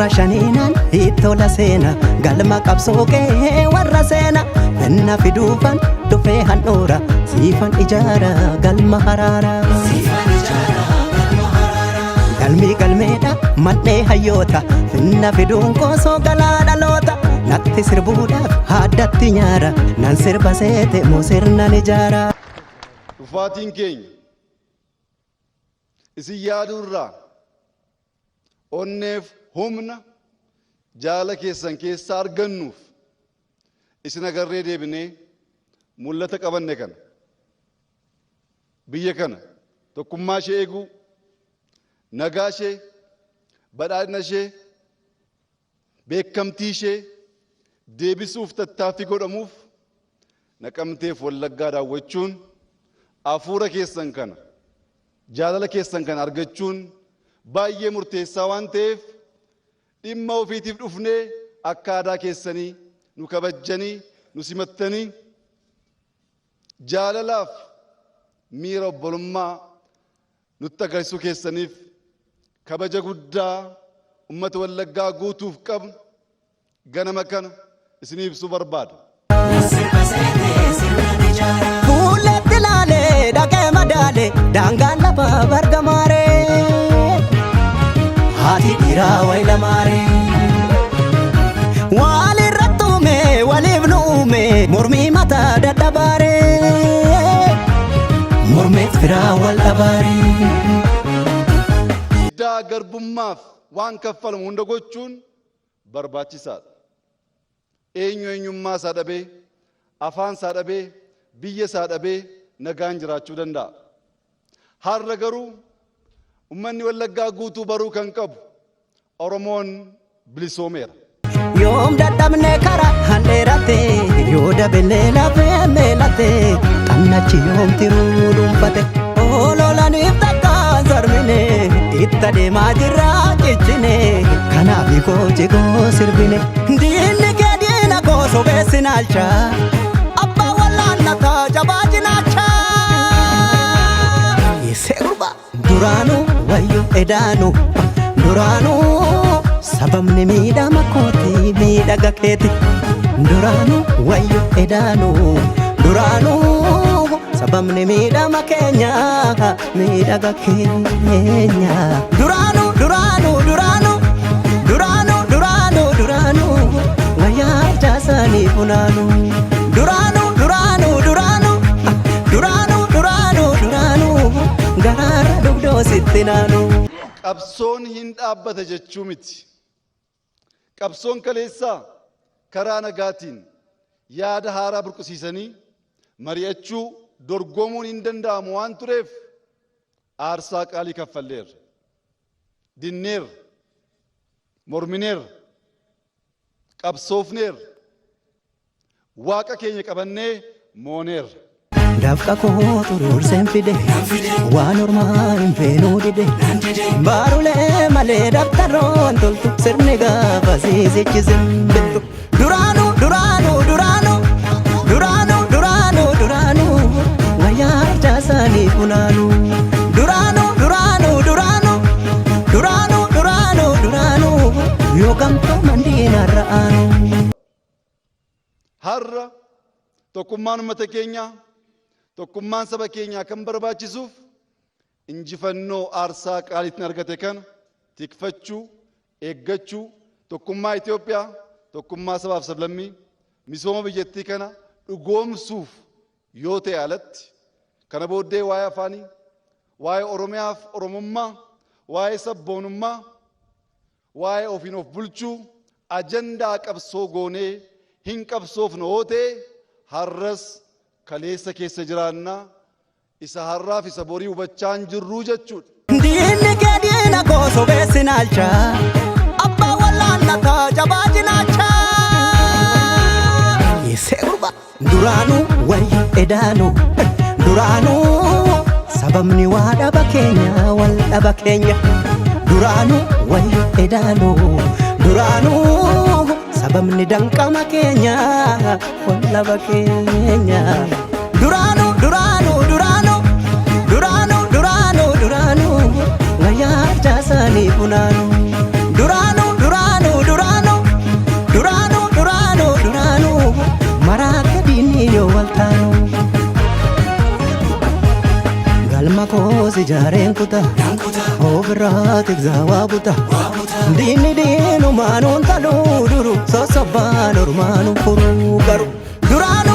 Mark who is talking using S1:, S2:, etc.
S1: Gurra shaniinaan ittola seena galma qabsoo qe'ee warra seena finna fiduufan dhufee handhuura siifan ijaara galma haraara. Galmii galmeedha man'ee hayyoota finna fiduun koosoo galaa dhaloota natti sirbuudhaaf haaddatti nyaara nan sirba seete moo sirnan ijaara.
S2: Dhufaatiin keenya isin yaaduurraa onneef humna jaala keessan keessaa argannuuf isin agarree deebinee mul'ata qabanne kana biyya kana tokkummaa ishee eeguu, nagaa ishee, badhaadhina ishee, beekamtii ishee deebisuuf tattaaffii godhamuuf Naqamteef Wallaggaa daawwachuun hafuura keessan kana, jaalala keessan kana argachuun baay'ee murteessaa waan ta'eef dhimma ofiitiif dhufnee akka aadaa keessanii nu kabajjanii nu simattanii jaalalaaf miira obbolummaa nutti agarsiisuu keessaniif kabaja guddaa ummata Wallaggaa guutuuf qabnu ganama kana isinii ibsuu barbaada.
S1: Fuulletti laalee dhaqee madaale daangaan lafa bargamaaree. Haati dhiiraa wayi lamaaree. Walirratti uume waliif nu uume mormii mataa dadhabaaree. Mormeet firaa wal dhabaaree.
S2: Diddaa garbummaaf waan kaffalamu hunda gochuun barbaachisaadha. Eenyu eenyummaa isaa dhabee, afaan isaa dhabee, biyya isaa dhabee nagaan jiraachuu danda'a? Har'a garuu ummanni Wallaggaa guutuu baruu kan qabu Oromoon bilisoomeera.
S1: Yoom dadhabne kara handheerate yoo dabellee lafee meelate xannachi yoom tiruu dhuunfate ololaniif takkaan sarmine itti adeemaa jirra cichine kanaaf koo jigoo sirbine diinni kee diina koo sobeessi naalcha abbaa wallaannataa jabaa cinaacha. Yeessee gurbaa. Duraanuu wayyo edaanu duraanuu sababni miidhama kooti miidhaga keeti. Duraanuu wayyo edaanu duraanuu sababni miidhama keenya miidhaga keenya. Duraanuu duraanuu duraanuu duraanuu duraanuu duraanuu wayyaa jaasanii funaanuu. Duraanuu duraanuu duraanuu duraanuu duraanuu duraanuu garaarra dugdoo sitti naanuu.
S2: Qabsoon hin dhaabbata jechuu miti. Qabsoon kaleessaa karaa nagaatiin yaada haaraa burqisiisanii mari'achuu, dorgomuun hin danda'amu waan tureef aarsaa qaalii kaffalleerra. Dinneerra. Mormineerra. Qabsoofneerra. Waaqa keenya qabannee mooneerra.
S1: Dafqa koo xuruurseen fide waan ormaa hin feenuu dide baarulee malee daftaroon toltu sirni gaafa siisichi simbirtu duraanuu duraanuu duraanuu duraanuu duraanuu duraanuu wayyaa harcaasaanii funaanuu duraanuu duraanuu duraanuu duraanuu duraanuu duraanuu yoo gamtooman diinarra aanuu.
S2: Har'a tokkummaan uummata keenyaa, tokkummaan saba keenyaa kan barbaachisuuf injifannoo aarsaa qaaliitiin argate kana tikfachuu, eeggachuu, tokkummaa Itoophiyaa, tokkummaa sabaaf sablammii, misooma biyyattii kana dhugoomsuuf yoo ta'e alatti kana booddee waa'ee afaanii, waa'ee Oromiyaaf Oromummaa, waa'ee sabboonummaa, waa'ee ofiin of bulchuu ajandaa qabsoo goonee hin qabsoofnu yoo ta'e har'as kaleessa keessa jiraanna, isa har'aaf isa borii hubachaa hin jirruu jechuudha.
S1: Diinni kee diina koo sobeessi naalcha abbaa wallaannataa jabaa cinaacha. Yeessee gurbaa. Duraanuu wayyo edaanuu duraanuu sababni waa dhaba keenya wal dhaba keenya. Duraanuu wayyo edaanuu duraanuu sababni danqama keenya wal dhaba keenya. Duraanuu duraanuu duraanuu duraanuu duraanuu duraanuu wayyaa harcaasaanii funaanuu. Duraanuu duraanuu. si jaareen kuta ofirraa tiksaa waa buta diinni diinumaan taluu duru sossobaan ormaan furuu garu duraan.